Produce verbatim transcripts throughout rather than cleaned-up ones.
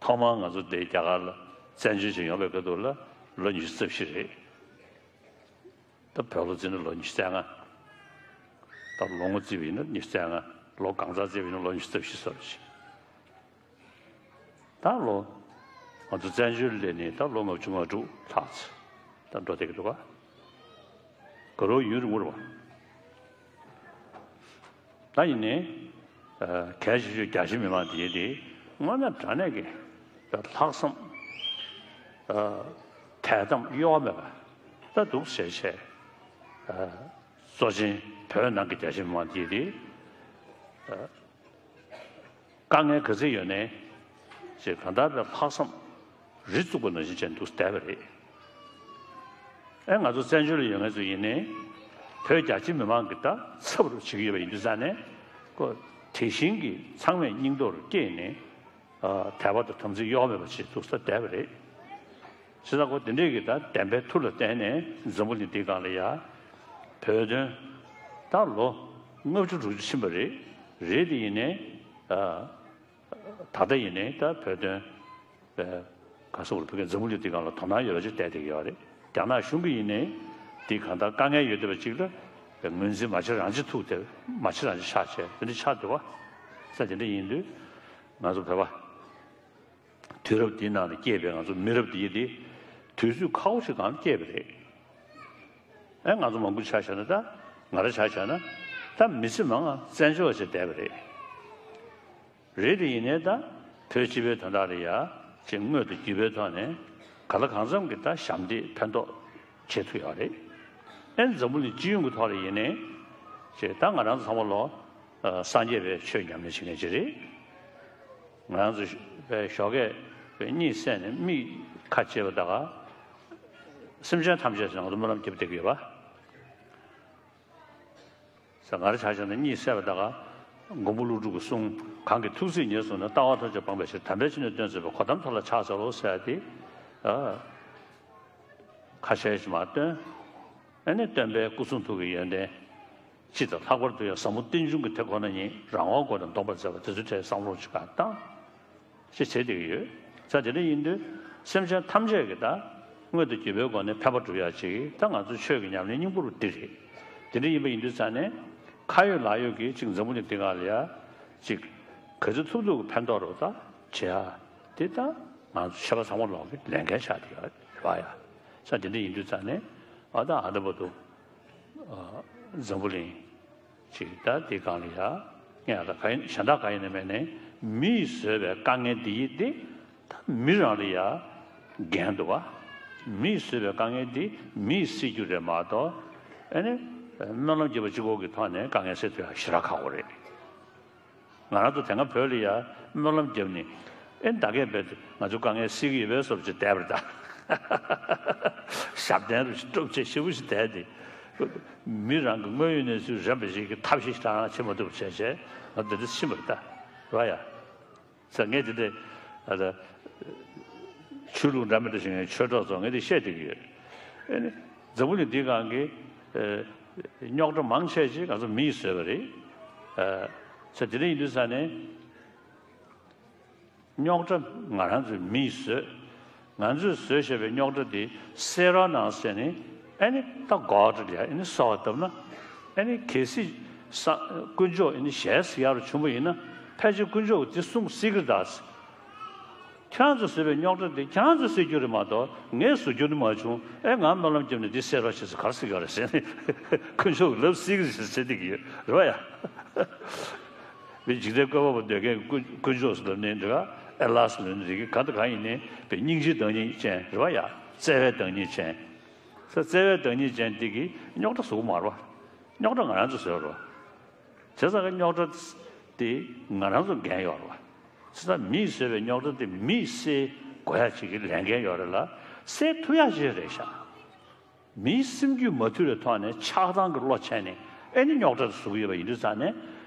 ཐོག་མར་ང་ཚོ་འདི་རྒྱ་གར་ལ་བཙན་བྱོལ་ཅིག་ཡོང་བའི་སྐབས་དུས་ལ་ལོ་ཉི་ཤུ་རྩ་བཞི་རེད། ད་བོད་ལོ་བརྩིས་ན་ལོ་ཉི་ཤུ་རྩ་ལྔ། ད་ལོ་ངོ་བརྩིས་པ་ཡིན་ན་ཉི་ཤུ་རྩ་ལྔ། ལོ་གང་ཚང་བརྩིས་པ་ཡིན་ན་ལོ་ཉི་ཤུ་རྩ་བཞི་སོ་རེད། ད་ལོ། ང་ཚོ་བཙན་བྱོལ་སླེབས་ནས་ད་ལོ་ལྔ་བཅུ་ང་དྲུག་ལྷག་ཙམ་ད་འགྲོ་བསྡད་ཀྱི་འདུག་ག། དགའ་རབ་ཡུན་རིང་པོ་རེད་པ། ད་ཡིན་ནའི། ཨ། གལ་ཆེ་ཤོས་རྒྱ་ཆེ་མི་མང་དེ་དེ་དངོས་གནས་དྲང་གནས་ཀྱི་ད་ལྷག་བསམ། ཨ། དད་དམ་གཡོ་བ་མེད་པ་ད་འདུག་ཟེར་བྱས། ཨ། གཙོ་ཆེན་བོད་ནང་གི་རྒྱ་ཆེ་མི་མང་དེ་དེ། ཨ། དཀའ་ངལ་ག་ཚོད་ཡོད་ནའི། ཅེས་གང་ལྟར་པའི་ལྷག་བསམ་རི་བཙུགས་པ་ནང་བཞིན་བྱས་འདུག་བསྡད་པ་རེད། ཨེ། ང་ཚོ་བཙན་བྱོལ་ལ་ཡོད་མཁན་ཚོ་ཡིན་ནའི། བོད་རྒྱ་ཆེ་མི་མང་གི་ད་ཚབ་རུ་བྱེད་ཀྱི་ཡོད་པ་ཡིན་དུས་ཙང་ནས། ཁོ་དེ་བཞིན་གྱི་ཚང་མས་སྙིང་སྟོབས་རུ་བསྐྱེད་ནས། ཨ། དད་པ་དང་དམ་ཚིག་གཡོ་བ་མེད་པ་བྱེད་འདུག་ས་བསྡད་པ་རེད། བྱས་ཙང་ཁོ་དེ་འདྲས་ཀྱི་ད་བདེན་པའི་མཐུ་ལ་བརྟེན་ནས་འཛམ་བུ་གླིང་འདིའི་སྒང་ལ་ཡ། བོད་དོན། ད་ལོ་ལྔ་བཅུ་དྲུག་ཅུ་ཕྱིན་པ་རེད། རེད་དེ་ཡིན་ནའི། ཨ། ད་ལྟ་ཡིན་ནའི་ད་བོད་དོན། ཨ། ག་སོགས་ལ་བོད་ཀྱི་འཛམ་བུ་གླིང་འདིའི་སྒང་ལ་དོ་སྣང་ཡོད་པ་ཅིག་བསྡད་བསྡད་ཀྱི་ཡོད་རེད། རྒྱ་ནག་གཞུང་གིས་ཡིན་ནའི། འདི་གང་ལྟར་དཀའ་ངལ་ཡོད་བསྡད་པ་ཅིག་ལ་ངོས་འཛིན་མ་བྱེད་རང་བྱེད་ཐུག་སྟེ་མ་བྱེད་རང་བྱེད་ཆགས་བྱས་དེ་འདྲ་ཆགས་འདུག་བ། ས་དེ་འདྲ་ཡིན་དུས་ང་ཚོ་བོད་པ། དུས་རབས་འདིའི་ནང་ལ་སྐྱེས་པའི་ང་ཚོ་མི་རབས་འདི་ཡི་དེ་དུས་ཚོད་ཁག་པོ་ཞིག་སྒང་ལ་སྐྱེས་པ་རེད། ཨེ། ང་ཚོ་མང་པོ་ཆ་བཞག་ན་ད། ང་རང་ཆ་བཞག་ན་ད་མི་ཚེ་མང་ང་བཙན་བྱོལ་བ་ཞིག་བསྡད་པ་རེད། རེད་དེ་ཡིན་ནའི་ད་བོད་སྤྱི་པའི་དོན་དག་ལ་ཡ་ཅིག་དངོས་དང་བརྒྱུད་པའི་ཐོག་ནས་གང་ལ་གང་འཚམ་གྱི་ད་ཞབས་འདེགས་ཕན་ཐོགས་བྱེད་ཐུབ་ཡོད་རེད། ཨེ། འཛམ་བུ་གླིང་སྤྱི་ཡོངས་ཀྱི་ཐོག་ལ་ཡིན་ནའི་ཅིག་ད་ང་རང་ཚོ་ཚང་མ་ལོ། ཨ། སངས་རྒྱས་པའི་ཆོས་ཉམས་ལེན་བྱེད་མཁན་ཅིག་རེད། ང་རང་ཚོ་པའི་ཞོགས་ཀས་པའི་གཉིད་སད་ནས་མིག་ཁ་ཕྱེ་བ་ད་ག་སེམས་ཅན་ཐམས་ཅད་ཀྱི་ནང་དུ་སྨོན་ལམ་རྒྱབ་བསྡད་ཀྱི་ཡོད་པ། ས་ང་རང་ཆ་བཞག་ན་གཉིད་སད་པ་ད་ག་མགོན་པོ་ཀླུ་སྒྲུབ་ཀྱི་གསུང་གང་གི་ཐུགས་སྲས་ཉེར་བཟུང་ནས། ལྟ་བ་ཐམས་ཅད་སྤངས་པའི་ཕྱིར། དམ་པའི་ཆོས་ནི་སྟོན་མཛད་པ། གོའུ་ཏམ་ཐར་ལ་ཕྱག་འཚལ་ལོ་ཟེར་ཏེ། ཨ། ཁ་ཤས་ཤིག་མར་བཏོན། ཨ་ནི་སྟོན་པའི་སྐུ་གསུང་ཐུགས་ཀྱི་ཡོན་ཏན་སྤྱི་དང་ལྷག་པར་དུ་ཡང་ཟབ་མོ་རྟེན་འབྱུང་གི་དེ་ཁོ་ན་ཉིད་རང་དབང་སྒོ་ནས་འདོམས་པར་མཛད་པ་དེ་ཚོའི་གྲས་བསམ་བློ་ཅིག་གང་བཏང་ཞེས་བྱེད་བསྡད་ཀྱི་ཡོད། ས་དེ་འདྲ་ཡིན་དུས་སེམས་ཅན་ཐམས་ཅད་ཀྱི་ད་དངོས་དང་བརྒྱུད་པའི་སྒོ་ནས་ཕན་པ་སྒྲུབ་ཡག་ཅིག་ད་ང་ཚོའི་ཆོས་ཀྱི་ཉམས་ལེན་སྙིང་པོ་རུ་འདི་རེད། དེ་འདྲ་ཡིན་པ་ཡིན་དུས་ཙང་ནས་ཁ་ཡོད་ལག་ཡོད་ཀྱིས་ཅིག་འཛམ་བུ་གླིང་འདི་སྒང་ལ་ཡ་ཅིག་ག་ཚོད་ཐུབ་ཐུབ་ཀྱི་ཕན་ཐོགས་རུ་ད་བྱེད་ཡག་དེ་ད་ང་ཚོ་ཆོས་པ་ཚང་མ་ལོག་གི་ལས་འགན་ཆགས་བསྡད་ཡོད་རེད་བ་ཡ། ས་དེ་འདྲ་ཡིན་དུས་ཙང་ནས་ཨ་ད་ཨ་ད་བར་དུ་ཨ་འཛམ་བུ་གླིང་ཅིག་ད་འདི་སྒང་ལ་ཡ་ངས་ཨ་ད་ག་ཡིན་གཞན་དག་ག་ཡིན་ནའི་མེད་ནའི་མིས་བཟོས་པའི་དཀའ་ངལ་འདི་ཡིས་ཏེ་ད་མི་རང་ལ་ཡ་འགན་འདུག་བ། མིས་བཟོས་པའི་དཀའ་ངལ་འདི་མིས་སེལ་རྒྱུ་རེད་མ་གཏོགས་ཨ་ནི་སྨོན་ལམ་རྒྱབ་པ་གཅིག་པོ་གི་ཐོག་ནས་དཀའ་ངལ་སེལ་ཐུབ་ཡག་ཞེ་དྲག་ཁག་པོ་རེད། ང་རང་ཚོ་དེ་སྔ་བོད་ལ་ཡ་སྨོན་ལམ་བརྒྱབ་ནས་ཨེ་ད་གས་བས་ང་ཚོ་དཀའ་ངལ་སེལ་གྱི་ཡོད་པའི་བཟོ་ཅིག་བསྡད་པ་རེད་ད། ཞབས་བརྟན་རུ་ཞིག་སྒྲུབ་བྱེད་ཞེ་པོ་ཞིག་བསྡད་དེ། མི་རང་གི་དངོས་ཡོད་གནས་ཚུལ་རན་པ་ཞིག་གི་ཐབས་ཤེས་ཤིག་རང་རང་བྱེད་མ་ཐུབ་པ་བྱས་བྱས་ང་འདི་འདྲ་ཕྱིན་པ་རེད་ད། རེད་བ་ཡ། ས་ངས་དེ་འདྲ་ཨ་ད་ཆོས་ལུགས་འདྲ་མི་འདྲ་ཞིག་ངའི་ཆོས་གྲོགས་ཚོ་ངས་དེ་བཤད་བསྡད་ཀྱི་ཡོད། ཨེ་ནི་འཛམ་བུ་གླིང་འདིའི་སྒང་གི་ཨེ་རྙོག་དྲ་མང་ཆེ་ཞིག་ང་ཚོ་མིས་བཟོས་པ་རེད། ཨ་ས་དེ་འདྲ་ཡིན་དུས་ས་ནས་རྙོག་དྲ་ང་རང་ཚོས་མིས་བཟོས། ང་ཚོས་བཟོས་བཞག་པའི་རྙོག་དྲ་དེ་སེལ་རོགས་གནང་ཟེར་ནས་ཨེ་ནི་ད་གོ་དྲི་ལ་ཨེ་ནི་གསོལ་བ་བཏབ་ན་ཨེ་ནི་གལ་སྲིད་ས་དཀོན་མཆོག་ཨེ་ནི་ཞལ་གཟིགས་ཡག་རུ་བྱུང་བ་ཡིན་ན་ཕལ་ཆེར་དཀོན་མཆོག་གིས་དེ་གསུང་སྲིད་ཀྱི་རེད་ད། ཁྱེད་རང་ཚོས་བཟོས་པའི་རྙོག་དྲ་དེ་ཁྱེད་རང་ཚོས་སེལ་རྒྱུ་རེད་མ་གཏོགས་ངས་བཟོ་རྒྱུ་ནི་མ་བྱུང་། ཨེ་ང་སྨོན་ལམ་བརྒྱབ་ནས་འདི་སེལ་རོགས་བྱེད་ཟེར་ག་རེ་ཟེར་གྱི་ཡོད་རེད་ཟེར་ནས་དཀོན་མཆོག་གིས་ལབ་སྲིད་ཀྱི་རེད་ཟེར་བསྡད་ཀྱི་ཡོད་རེད་བ་ཡ། མི་འཇིག་རྟེན་བཀོད་པ་པོ་འདོད་མཁན་དཀོན་དཀོན་མཆོག་ཟེར་ལབ་ནས་འདི་ག་ཨེ་ལ་ཟེར་ལབ་ནས་འདི་ག་ག་འདི་ག་ཡིན་ནའི་པའི་སྙིང་རྗེའི་བདག་ཉིད་ཅན་རེད་བ་ཡ། བརྩེ་བའི་བདག་ཉིད་ཅན། ས་བརྩེ་བའི་བདག་ཉིད་ཅན་འདི་གིས་རྙོག་དྲ་བཟོ་གི་མ་རེད་བ། རྙོག་དྲ་ང་རང་ཚོས་བཟོས་རེད་བ། བྱས་ཙང་གི་རྙོག་དྲ་དེ་ང་རང་ཚོ་འགན་ཡོད་རེད་བ། བྱས་ཙང་མིས་བཟོས་པའི་རྙོག་དྲ་དེ་མིས་སེལ་དགོས་ཡ་ཅིག་གི་ལས་འགན་ཡོད་རེད་ལ་སེལ་ཐུབ་ཡ་ཅིག་རེད་ཤག་མིའི་སེམས་རྒྱུད་མ་ཐུལ་བའི་ཐོག་ནས་ཆགས་སྡང་གི་བློ་ཆད་ནས་ཨེ་ནི་རྙོག་དྲ་དེ་བཟོ་གི་ཡོད་པ་ཡིན་དུས་ཙང་ནས་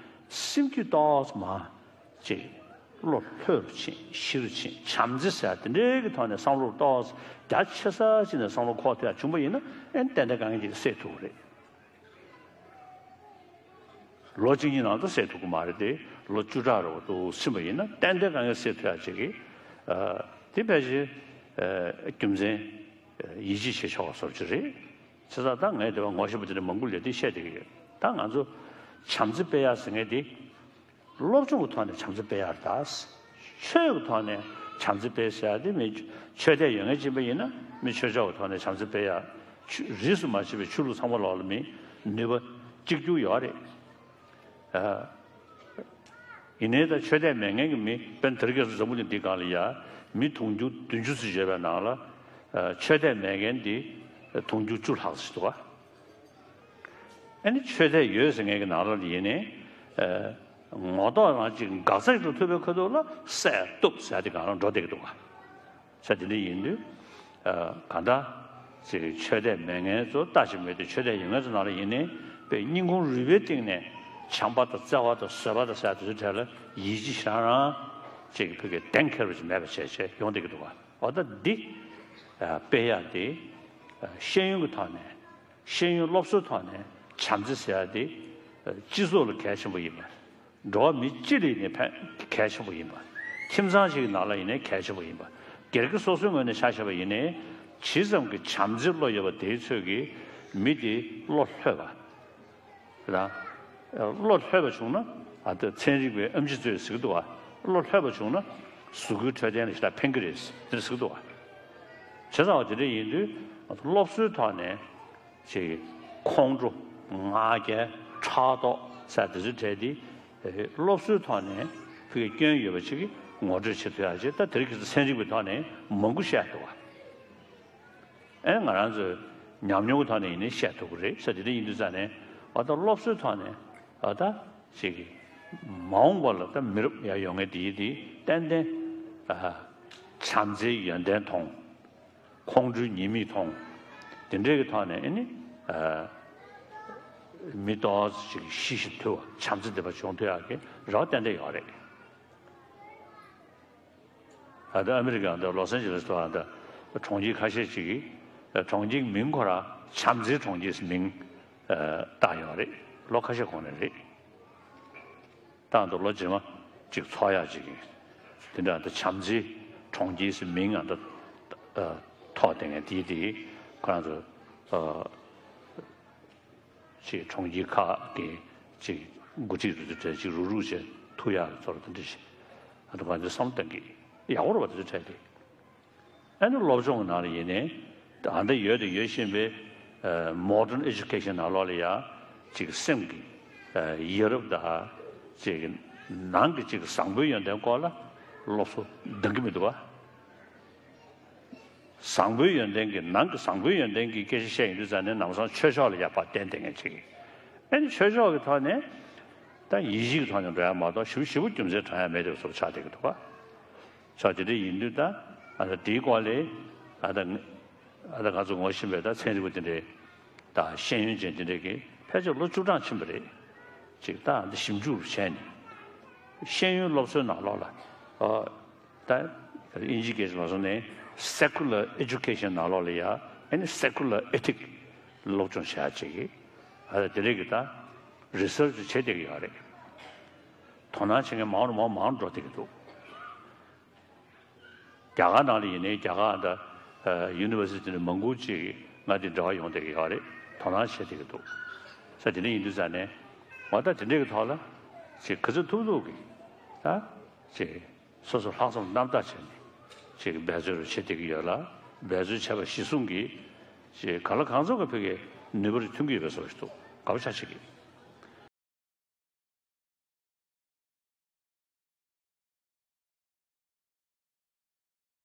སེམས་རྒྱུད་ཏོག་ཙམ་མ་ཅིག་བློ་ལྷོད་རུ་ཕྱིན་ཞི་རུ་ཕྱིན་བྱམས་བརྩེ་ཟེར་ཡ་དེ་འདྲའི་གི་ཐོག་ནས་བསམ་བློ་ཏོག་ཙམ་རྒྱ་ཆེ་ས་ཅིག་ནས་བསམ་བློ་འཁོར་ཐུབ་ཡ་བྱུང་པ་ཡིན་ན་ཨེ་ནི་ཏན་ཏན་དཀའ་ངལ་ཅིག་སེལ་ཐུབ་ཀྱི་རེད། ལོ་གཅིག་གཉིས་ནང་དུ་སེལ་ཐུབ་ཀྱི་མ་རེད་དེ། ལོ་བཅུ་ཕྲག་རེ་བ་དུ་ཕྱིན་པ་ཡིན་ན་ཏན་ཏན་དཀའ་ངལ་སེལ་ཐུབ་ཡ་ཅིག་གི་ ཨ། དེ་ཕལ་ཆེར་ཨ་རྒྱུ་མཚན་ཨ་ཡིད་ཆེས་བྱེད་ཆོག་པ་བཟོ་འདྲ་ཅིག་རེད། བྱས་ཙང་ད་ངས་དེ་བ་ངོ་ཤེས་པ་དེ་འདྲ་མང་པོ་ལས་དེ་བཤད་བསྡད་ཀྱི་ཡོད། ད་ང་ཚོ་བྱམས་བརྩེ་སྤེལ་ཡག་ཟེར་མཁན་དེ་སློབ་སྦྱོང་གི་ཐོག་ནས་བྱམས་བརྩེ་སྤེལ་ཡག་རེད་ད། ཆོས་ཀྱི་ཐོག་ནས་བྱམས་བརྩེ་སྤེལ་ཟེར་ཡག་དེ་མི་ཆོས་དད་ཡོད་མཁན་ཅིག་ཡིན་པ་ཡིན་ན། མི་ཆོས་ཕྱོགས་ཀྱི་ཐོག་ནས་བྱམས་བརྩེ་སྤེལ་ཡག་ཆོས་རིས་སུ་མ་ཆད་པའི་ཆོས་ལུགས་ཚང་མ་ལོག་ལ་མི་ནུས་པ་གཅིག་གྱུར་ཡོད་རེད། ཨ། ཡིན་ནའི་ད་ཆོས་དད་མེད་མཁན་གྱི་མི་དཔེར་ན་དེ་རིང་ཁ་སང་འཛམ་བུ་གླིང་འདིའི་སྒང་ལ་ཡ་མི་དུང་ཕྱུར་བདུན་ཅུ་ཙམ་ཡོད་པའི་ནང་ལ། ཨ། ཆོས་དད་མེད་མཁན་དེ་དུང་ཕྱུར་བཅུ་ལྷག་ཙམ་འདུག་ག། ཨ་ནི་ཆོས་དད་ཡོད་ཟེར་མཁན་གྱི་ནང་ལོགས་ལ་ཡིན་ནའི། ཨ། ངོ་ཐོག་རང་གཅིག་འགག་རྩ་ཞིག་ཏུ་ཐུག་པའི་ཁ་ཐུག་ལ་བསད་གཏུབ་ཟེར་ཡག་དེ་སྒང་ལ་འགྲོ་བསྡད་ཀྱི་འདུག་ག། ས་དེ་འདྲ་ཡིན་དུས། ཨ། གང་ལྟར་ཅིག་ཆོས་དད་མེད་མཁན་ཚོ་ལྟ་ཞིག་མེད་དུས། ཆོས་དད་ཡོད་མཁན་ཚོ་ནང་ལ་ཡིན་ནའི་དཔེ་སྙིང་ཁུང་རུས་པའི་གཏིང་ནས་བྱམས་པ་དང་བརྩེ་བ་དང་བཟོད་པ་དང་ཟེར་ཡག་དེ་ཚོའི་གྲས་ལ་ཡིད་ཆེས་ཞེ་དྲག་རང་ཅིག་ཕ་གིར་གཏན་འཁེལ་བ་ཞིག་མེད་པ་བྱས་བྱས་ཡོང་བསྡད་ཀྱི་འདུག་ག། འོ་ད་འདི་ཨ་སྤེལ་ཡག་དེ་ཨ་ཤེས་ཡོན་གྱི་ཐོག་ནས། ཤེས་ཡོན་སློབ་གསོའི་ཐོག་ནས་བྱམས་བརྩེ་ཟེར་ཡག་དེ་ཨ་སྤྱི་ཚོགས་ལ་གལ་ཆེན་པོ་ཡིན་པ། འགྲོ་བ་མི་སྤྱི་ལ་ཡིན་ནའི་ཕན་གལ་ཆེན་པོ་ཡིན་པ། ཁྱིམ་ཚང་ཞིག་གི་ནང་ལ་ཡིན་ནའི་གལ་ཆེན་པོ་ཡིན་པ། སྒེར་གྱི་སོ་སོའི་ངོས་ནས་ཆ་བཞག་པ་ཡིན་ནའི། ཇི་ཙམ་གྱི་བྱམས་བརྩེའི་བློ་ཡོད་པ་དེའི་ཚོད་ཀྱིས་མི་དེ་བློ་ལྷོད་པ། རེད་ད། བློ་ལྷོད་པ་བྱུང་ན། ཨ། ད་ཚན་རིག་པའི་ཨེམ་ཆི་ཚོས་ཟེར་གྱི་འདུག་ག། བློ་ལྷོད་པ་བྱུང་ན་གཟུགས་པོའི་འཕྲོད་བསྟེན་ལ་ཞེ་དྲག་ཕན་གྱི་རེད་ཟེར་གྱི་འདུག་ག། བྱས་ཙང་བ་དེ་འདྲ་ཡིན་དུས་སློབ་གསོའི་ཐོག་ནས་ཅིག་ཁོང་ཁྲོ། ང་རྒྱལ། ཕྲག་དོག་ཟེར་དེ་ཚོའི་གྲས་དེ་སློབ་གསོའི་ཐོག་ནས་ཕ་གིའི་སྐྱོན་ཡོད་པ་ཅིག་གིས་ངོ་སྤྲོད་བྱེད་ཐུབ་ཡག་ཅིག་ད་དེ་རིང་ཁ་སང་ཚན་རིག་པའི་ཐོག་ནས་མང་པོ་བཤད་འདུག་ག། ཨེ། ང་རང་ཚོས་ཉམས་མྱོང་གི་ཐོག་ནས་ཡིན་ནའི་བཤད་ཐུབ་ཀྱི་རེད་ཟེར། དེ་འདྲ་ཡིན་དུས་ཙང་ནས་འོ་ད་སློབ་གསོའི་ཐོག་ནས་འོ་ད་ཅིག་མ་འོངས་པ་ལ་ད་མི་རབས་ཡར་ཡོང་མཁན་དེ་ཡིན་དེ་ཏན་ཏན་ཨ་བྱམས་བརྩེའི་ཡོན་ཏན་མཐོང་། ཁོང་ཁྲོའི་ཉེས་དམིགས་མཐོང་། དེ་འདྲའི་གི་ཐོག་ནས་ཨེ་ནི་ཨ་མི་ཏོག་ཙམ་ཅིག་ཤི་ཞིང་དུལ་བ། བྱམས་བརྩེ་ལྡན་པ་བྱུང་ཐུབ་ཡག་གི་རེ་བ་ཏན་ཏན་ཡོད་རེད། ད་ལྟ་ཨ་མི་རི་ཀའི་ཨ་ད་ལོ་སན་ཇི་ལེས་ཐོག་ཨ་ད་གྲོང་ཁྱེར་ཁ་ཤས་ཅིག་གིས་གྲོང་ཁྱེར་མིང་ཁོ་རང་བྱམས་བརྩེའི་གྲོང་ཁྱེར་ཟེར་མིང་ཨ་བཏགས་ཡོད་རེད། ལོ་ཁ་ཤས་གོང་ནས་རེད། ད་ཨ་ད་ལོ་རྗེས་མ་ཅིག་ཚོགས་ཡག་ཅིག་ཡིན། དེ་འདྲ་ཨ་ད་བྱམས་བརྩེའི་གྲོང་ཁྱེར་ཟེར་མིང་ཨ་ད་ཨ་ཐོགས་བསྡད་མཁན་དེ་དེ་ཁོ་རང་ཚོ་ཨ། ཅིག་གྲོང་ཁྱེར་ཁག་གི་ཅིག་འགོ་ཁྲིད་རུ་དེ་གྲས་ཅིག་རུག་རུག་བྱས་ཐུག་ཡག་གི་ཚོར་དེ་འདྲ་ཞིག་ཨ་ད་ང་ཚོས་བསམ་བློ་གཏོང་གི་ཡག་པོ་རེད་པ། དེ་ཚོ་གྲས་དེ་ཨ་ནི་སློབ་སྦྱོང་གི་ནང་ལ་ཡིན་ནའི་ད་ཨ་ད་ཡོད་དེ་ཡོད་བཞིན་པའི་ཨ་modern education ནང་ལོགས་ལ་ཡ་ཅིག་སེམས་ཀྱི་ཨ་ཡ་རབས་དང་ཅིག་ནང་གི་ཅིག་བཟང་པོའི་ཡོན་ཏན་སྐོར་ལ་སློབ་གསོ་འདང་གི་མི་འདུག་པ། བཟང་པོའི་ཡོན་ཏན་གྱི་ནང་གི་བཟང་པོའི་ཡོན་ཏན་གྱི་སྐད་ཆ་བཤད་ཡོང་དུས་ཙང་ནས་ལམ་སང་ཆོས་ཕྱོགས་ལ་ཡར་ཕར་བསྟན་བསྡད་མཁན་ཅིག་ཨ་ནི་ཆོས་ཕྱོགས་ཀྱི་ཐོག་ནས་ད་ཡིད་ཆེས་ཀྱི་ཐོག་ནས་འགྲོ་ཡག་མ་གཏོགས་ཞེ་པོ་ཞེ་པོ་རྒྱུ་མཚན་དྲང་ཡག་མེད་དེ་བཟོ་འདྲ་ཆགས་བསྡད་ཀྱི་འདུག་ག། ཆོག་དེ་འདྲ་ཡིན་དུས་ད་ཨ་ད་དེའི་སྐོར་ལ་ཨ་ད་ཨ་ད་ང་ཚོ་ངོ་ཤེས་པའི་ད་ཚན་རིག་པ་དེ་འདྲས་ད་ཤེས་ཡོན་ཅན་དེ་འདྲས་ཀྱིས་ཕལ་ཆེར་ལོ་བཅུ་གྲངས་ཕྱིན་པ་རེད། ཅིག་ད་ཨ་ད་ཞིབ་འཇུག་བྱས་ནས་ཤེས་ཡོན་སློབ་གསོའི་ནང་ལོགས་ལ་ཨ། ད་དབྱིན་ཇིའི་སྐད་ཆ་མ་སོང་ནས་secular education ནང་ལོགས་ལ་ཡ་ཨ་ནི་secular ethic སློབ་སྦྱོང་བྱེད་ཡག་ཅིག་གི་ཨ་དེ་རིགས་ཀྱི་ད་research བྱེད་བསྡད་ཀྱི་ཡོད་རེད། དོ་སྣང་བྱེད་མཁན་མང་རུ་མང་མང་འགྲོ་བསྡད་ཀྱི་འདུག། རྒྱ་གར་ནང་ལ་ཡིན་ནའི་རྒྱ་གར་ད་university ནས་མང་པོ་ཅིག་ང་དེ་འབྲེལ་བ་ཡོང་བསྡད་ཀྱི་ཡོད་རེད། དོ་སྣང་བྱེད་བསྡད་ཀྱི་འདུག། ས་དེ་འདྲ་ཡིན་དུས་ཙང་ནས་ང་ད་དེ་འདྲ་གི་ཐོག་ལ་ཅིག་ག་ཚོད་ཐུབ་ཐུབ་ཀྱི་ད་ཅིག་སོ་སོ་ལྷག་བསམ་རྣམ་དག་བྱས་ནས་ཅིག་འབད་རྩོལ་རུ་བྱེད་བསྡད་ཀྱི་ཡོད་ལ། འབད་རྩོལ་བྱས་པ་གཞི་བཟུང་གིས་ཅིག་གང་ལ་གང་འཚམ་གྱི་ཕ་གིའི་ནུས་པ་རེ་ཐོན་གྱི་ཡོད་པའི་བཟོ་ཞིག་འདུག། དགའ་པོ་ཆགས་བྱེད་ཀྱི།